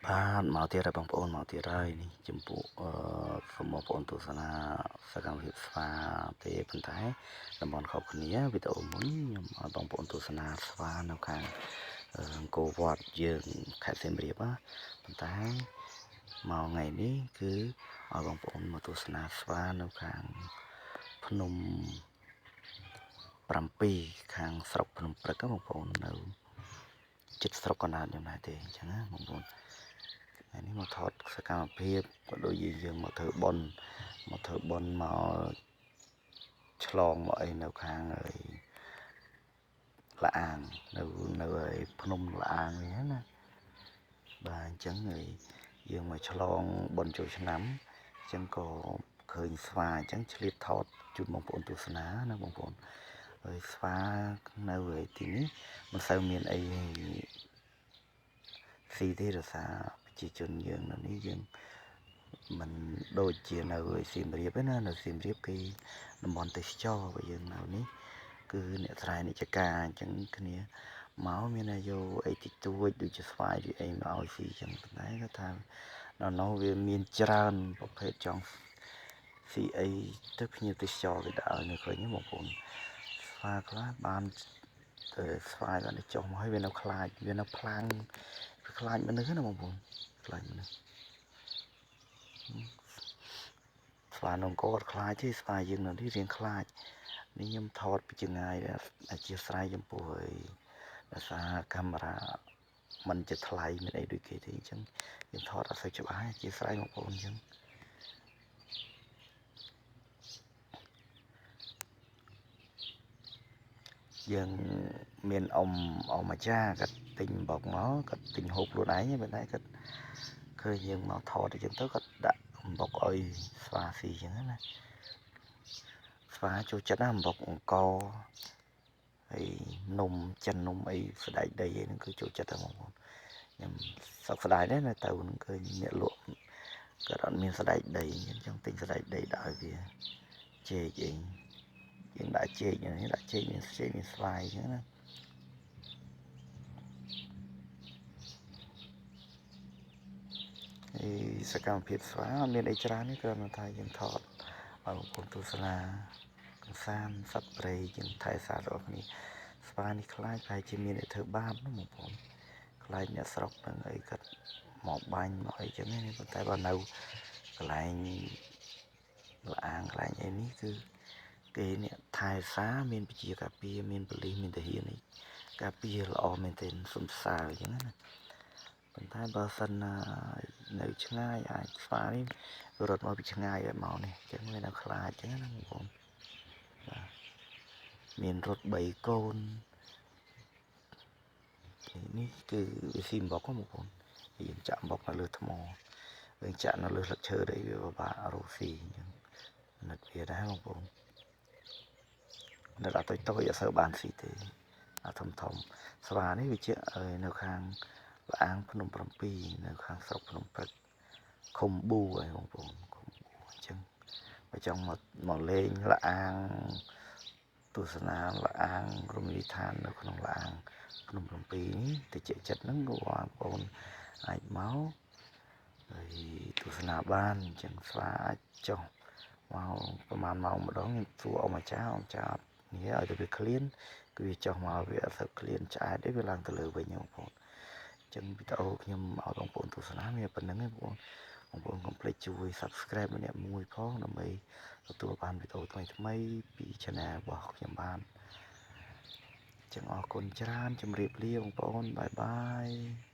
បាទមកទៀតហើយបងប្អូនមកទៀតហើយនេះចំពោះសូមបងប្អូនទស្សនាសកម្មភាពស្វាទេប៉ុន្តែតំបន់ខុសគ្នាវីដេអូមុនខ្ញុំឲ្យបងប្អូនទស្សនាស្វានៅខាងអង្គរវត្តយើងខេត្តសៀមរាបណាប៉ុន្តែមកថ្ងៃនេះគឺឲ្យបងប្អូនមកទស្សនាស្វានៅខាងភ្នំ7ខាងស្រុកភ្នំព្រឹកបងប្អូននៅជិតស្រុកកណ្ដាលខ្ញុំដែរទេអញ្ចឹងណាបងប្អូនថ្ងៃនេះមកថតសកម្មភាពក៏ដូចយើងមកធ្វើបុណ្យមកធ្វើបុណ្យមកឆ្លងមកអីនៅខាងអីលាងនៅនៅឯភ្នំលាងនេះណាបាទអញ្ចឹងហើយយើងមកឆ្លងបុណ្យចូលឆ្នាំអញ្ចឹងក៏ឃើញស្វាអញ្ចឹងឆ្លៀតថតជូនបងប្អូនទស្សនាណាបងប្អូនហើយស្វានៅឯទីនេះមិនសូវមានអីស៊ីទេរសារប្រជាជនយើងនៅនេះយើងមិនដូចជានៅសៀមរាបទេណានៅសៀមរាបគេតំបន់ទេសចរបើយើងនៅនេះគឺអ្នកស្រែអ្នកចការអញ្ចឹងគ្នាមកមានតែយកអីតិចតួចដូចជាស្វាយឬអីមកឲ្យស៊ីអញ្ចឹងប៉ុន្តែគាត់ថានៅនោះវាមានច្រើនប្រភេទចង់ស៊ីអីទៅភ្ញៀវទេសចរគេដាក់ឲ្យនៅឃើញបងប្អូនស្វាខ្លះបានទៅស្វាយបានទៅចុះមកហើយវានៅខ្លាចវានៅផ្លាំងវាខ្លាចមនុស្សណាបងប្អូនខ្លាចមនុស្សស្វានងកអត់ខ្លាចទេស្វាយើងនៅនេះរៀងខ្លាចនេះខ្ញុំថតពីចម្ងាយអធិស្ឋានចំពោះហើយដោយសារកាមេរ៉ាมันជាថ្លៃមានអីដូចគេទេអញ្ចឹងយើងថតអត់សូវច្បាស់អធិស្ឋានបងប្អូនអញ្ចឹងយើងមានអ៊ំអ៊ំអាចារ្យគាត់ទិញបកមកគាត់ទិញហូបខ្លួនឯងប៉ុន្តែគាត់ឃើញយើងមកថតអញ្ចឹងទៅគាត់ដាក់អំបុកឲ្យស្វាស៊ីអញ្ចឹងណាស្វាចូលចិត្តណាអំបុកអង្គហើយនំចិននំអីស្ដែកដីអីហ្នឹងគឺចូលចិត្តតែបងប្អូនខ្ញុំសោកស្ដាយដែរនៅទៅហ្នឹងឃើញអ្នកលក់គាត់អត់មានស្ដែកដីអញ្ចឹងទិញស្ដែកដីដាក់ឲ្យវាចេកអីយើងដាក់ចេកនេះដាក់ចេកមានចេកមានស្វាយអញ្ចឹងណាហើយសកម្មភាពស្វាអត់មានអីច្រើនទេគ្រាន់តែថាយើងថតឲ្យបងប្អូនទស្សនាកម្សាន្តសត្វព្រៃយើងថែសាររបស់គ្នាស្វានេះខ្លាចប្រហែលជាមានអ្នកធ្វើបាបនោះបងប្អូនខ្លាចអ្នកស្រុកនឹងអីគាត់មកបាញ់មកអីចឹងណាប៉ុន្តែបើនៅកន្លែងលាងកន្លែងអីនេះគឺគេអ្នកថែសារមានប្រជាការពារមានប៉ូលីសមានទាហាននេះការពារល្អមែនទែនសំសើអញ្ចឹងណាប៉ុន្តែបើសិនណានៅឆ្ងាយអាចស្វានេះរត់មកពីឆ្ងាយឲ្យមកនេះអញ្ចឹងវានៅខ្លាចអញ្ចឹងណាបងប្អូនបាទមានរត់3កូននេះគឺវាស៊ីអំបុកបងប្អូនយើងចាក់អំបុកនៅលើថ្មយើងចាក់នៅលើស្លឹកឈើអីវាពិបាករកស៊ីអញ្ចឹងនិតវាដែរបងប្អូននៅដល់តូចតូចអត់សូវបានស៊ីទេអាធំធំស្វានេះវាជានៅខាងលាងភ្នំ7នៅខាងស្រុកភ្នំព្រឹកឃុំប៊ូហើយបងប្អូនឃុំប៊ូអញ្ចឹងបើចង់មកលេងលាងទស្សនាលាងរមណីយដ្ឋាននៅក្នុងលាងភ្នំ7នេះទៅជាចិត្តហ្នឹងបងប្អូនអាចមកហើយទស្សនាបានអញ្ចឹងស្វាអាចចុះមកប្រហែលម៉ោងម្ដងខ្ញុំសួរអ៊ំអាចារ្យអ៊ំចានេះឲ្យទៅវាឃ្លានគឺវាចុះមកវាអត់សូវឃ្លានឆ្អែតទេវាឡើងទៅលើវិញបងប្អូនចឹងវីដេអូខ្ញុំឲ្យបងប្អូនទស្សនាមានប៉ុណ្្នឹងឯងបងប្អូនកុំភ្លេចជួយ Subscribe ម្នាក់មួយផងដើម្បីទទួលបានវីដេអូថ្មីៗពី Channel របស់ខ្ញុំបានចឹងអរគុណច្រើនជម្រាបលាបងប្អូនបាយបាយ។